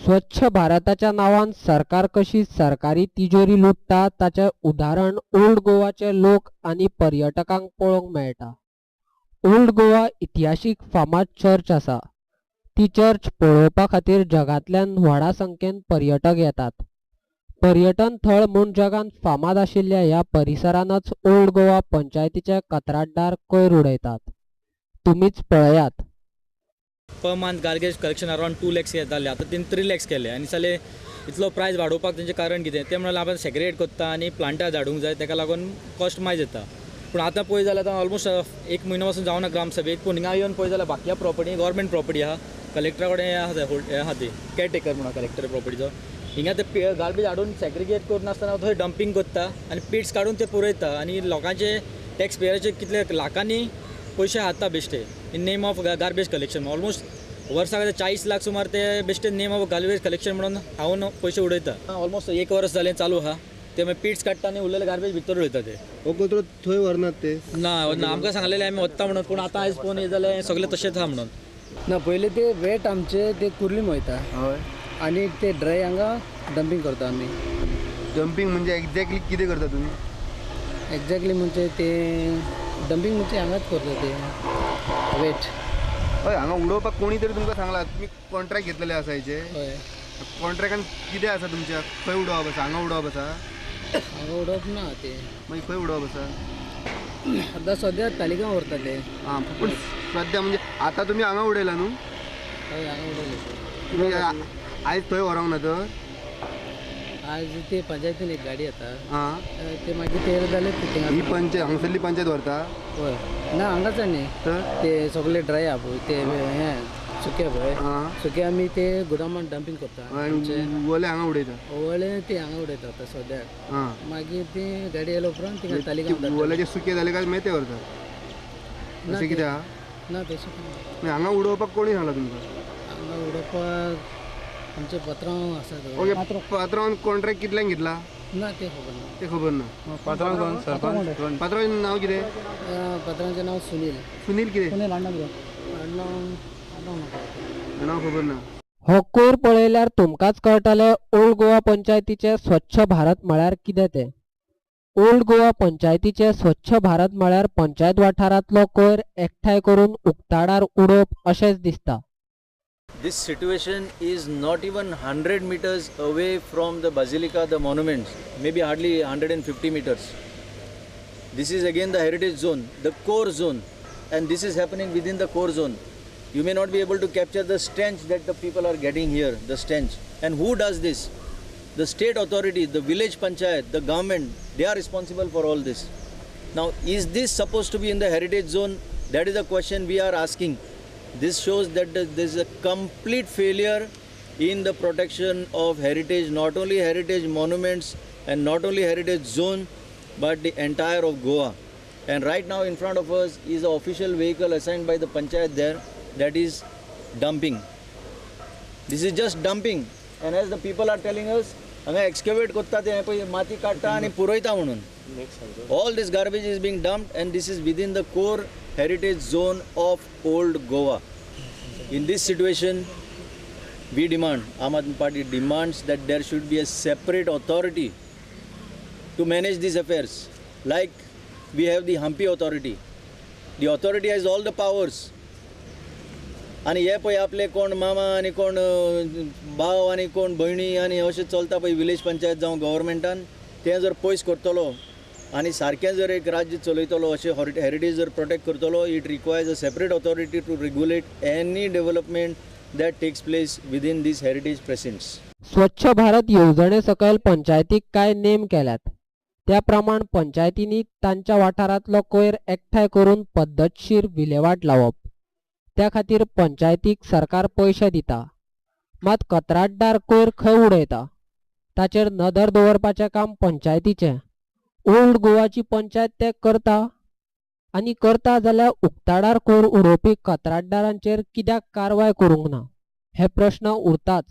स्वच्छ भारताच्या नावान सरकार कशी सरकारी तिजोरी लुटता ताचें उदाहरण ओल्ड गोवाचे लोक आनी पर्यटकांक पळोवंक मेळटा. ओल्ड गोवा इतिहासीक फामाद चर्च आसा. ती चर्च पळोवपा खातीर जगांतल्यान व्हडा संख्येन पर्यटक येतात. पर्यटन थळ म्हूण जगांत फामाद आशिल्ल्या ह्या परिसरानच ओल्ड गोवा पंचायतीचे कंत्राटदार कोयर उडयतात. तुमीच पळयात. Per month garbage collection around 2 lakhs येताले, आतां तेणी 3 लॅक्स केले. आनी जाले इतलो प्रायस वाडोवपाक तेंचें कारण कितें? ते म्हणल्यार आमी सेग्रिगेट करता आनी प्लांटार धाडूंक जाय, तेका लागून कॉस्ट मायज येता. पूण आतां पळय जाल्यार आतां ऑलमोस्ट एक म्हयनो पासून जावना ग्रामसभेक, पूण हिंगा येवन पळय जाल्यार बाकी प्रॉपर्टी गव्हर्मेंट प्रॉपर्टी आहा, कलेक्टरा कडेन हें आहा, होल्ड हें आहा, ती केअरटेकर म्हणून कलेक्टर प्रॉपर्टीचो. हिंगा ते गार्बेज हाडून सेग्रिगेट करनासतना थंय डंपींग करता आनी पिट्स काडून ते पुरयता आनी लोकांचे, टॅक्स पेयराचे कितले लाखांनी पयशे खाता बेश्टे in name of garbage collection. Almost वर्साक 40 लाख सुमार ते बेश्टे नेम ऑफ गार्बेज कलेक्शन म्हणून खावन पयशे उडयता. ऑलमोस्ट एक वर्स जालें चालू आहा ते. मागीर पिट्स काडटा आनी उरलेले गार्बेज भितर उडयता ते. हो कचरो थंय व्हरनात ते? ना ना, आमकां सांगलेलें आमी वता म्हणून, पूण आतां आयज पळोवन येयलें जाल्यार सगळें तशेंच आहा म्हणून. ना, पयलीं ते वेट आमचे ते कुर्लीम वयता आनी ते ड्राय हांगा डंपींग करता आमी. डंपींग म्हणजे एक्झॅक्टली कितें करता तुमी? एक्झॅक्टली म्हणजे ते डंपींग म्हणजे हांगाच करता ते वेट. हय, हांगा उडोवपाक कोणी तरी तुमकां सांगला, तुमी कॉन्ट्रॅक्ट घेतलेले आसा हेचे? हय. कॉन्ट्रॅक्टान कितें आसा तुमच्या? खंय उडोवप आसा? हांगा उडोवप आसा? हांगा उडोवप ना ते. मागीर खंय उडोवप आसा? आतां सद्या तालिगांव व्हरता ते. आं, पूण सद्या म्हणजे आतां तुमी हांगा उडयला न्हू? हय, हांगा उडयले. तुमी आयज थंय व्हरोंक ना तर? आज ते पंचायतीन एक गाडी येता. ते मागीर ते जाले. ही पंचायत, हांगसरली पंचायत व्हरता? हय, ना, हांगाच न्ही. तर? ते सगळे ड्राय आहा पळय, ते हें सुके पळय, सुके आमी ते गोदामान डंपींग करता आमचे. आनी वले हांगा उडयता? वले ते हांगा उडयता आतां सद्याक. मागीर ती गाडी येयल्या उपरांत थिंगा तालिगांव. वल्याचे सुके जाले काय मागीर ते व्हरता, अशें कितें आहा? ना, तशें कांय ना. मागीर हांगा उडोवपाक कोणी सांगला तुमकां? हांगा उडोवपाक आमचे पत्रांव आसा. ओके, पात्रांवान कॉन्ट्रॅक्ट कितल्यांक घेतला? ना, ते खबर ना. ते खबर ना. पात्रांव कोण? सरपंच? पात्रांवाचें नांव कितें? पत्रांचें नांव सुनील. सुनील कितें? आडनांव आडनांव म्हाका नांव खबर ना. हो कोयर पळयल्यार तुमकांच कळटलें ओल्ड गोवा पंचायतीचें स्वच्छ भारत म्हळ्यार कितें तें. ओल्ड गोवा पंचायतीचें स्वच्छ भारत म्हळ्यार पंचायत वाठारांतलो कोयर एकठांय करून उक्ताडार उडोवप अशेंच दिसता. This situation is not even 100 meters away from the Basilica, the monuments, maybe hardly 150 meters. This is again the heritage zone, the core zone, and this is happening within the core zone. You may not be able to capture the stench that the people are getting here, the stench. And who does this? The state authority, the village panchayat, the government, they are responsible for all this. Now, is this supposed to be in the heritage zone? That is the question we are asking. This shows that there is a complete failure in the protection of heritage, not only heritage monuments and not only heritage zone, but the entire of Goa. And right now in front of us is an official vehicle assigned by the panchayat there, that is dumping. This is just dumping. And as the people are telling us, हांगा excavate करता ते पळय, माती काडटा आनी पुरयता म्हणून. All this garbage is being dumped and this is within the core heritage zone of Old Goa. In this situation, we demand, Aam Aadmi Party demands that there should be a separate authority to manage these affairs. Like we have the Hampi authority. The authority has all the powers. आनी हे पळय, आपले कोण मामा आनी कोण भाव आनी कोण भयणी आनी अशें चलता पळय विलेज पंचायत जावं गव्हर्मेंटान, तें जर पयस करतलो आनी सारकें जर एक राज्य चलयतलो, अशें हेरिटेज जर प्रोटेक्ट करतलो, it requires a separate authority to regulate any development that takes place within this heritage precincts. स्वच्छ भारत येवजणे सकयल पंचायतीक कांय नेम केल्यात. त्या प्रमाण पंचायतींनी तांच्या वाठारांतलो कोयर एकठांय करून पद्दतशीर विलेवाट लावप. त्या खातीर पंचायतीक सरकार पयशे दिता. मात कंत्राटदार कोयर खंय उडयता ताचेर नदर दवरपाचें काम पंचायतीचें. ओल्ड गोवाची पंचायत तें करता? आनी करता जाल्यार उक्ताडार कोयर उडोवपी कंत्राटदारांचेर कित्याक कारवाय करूंक ना, हे प्रश्न उरताच.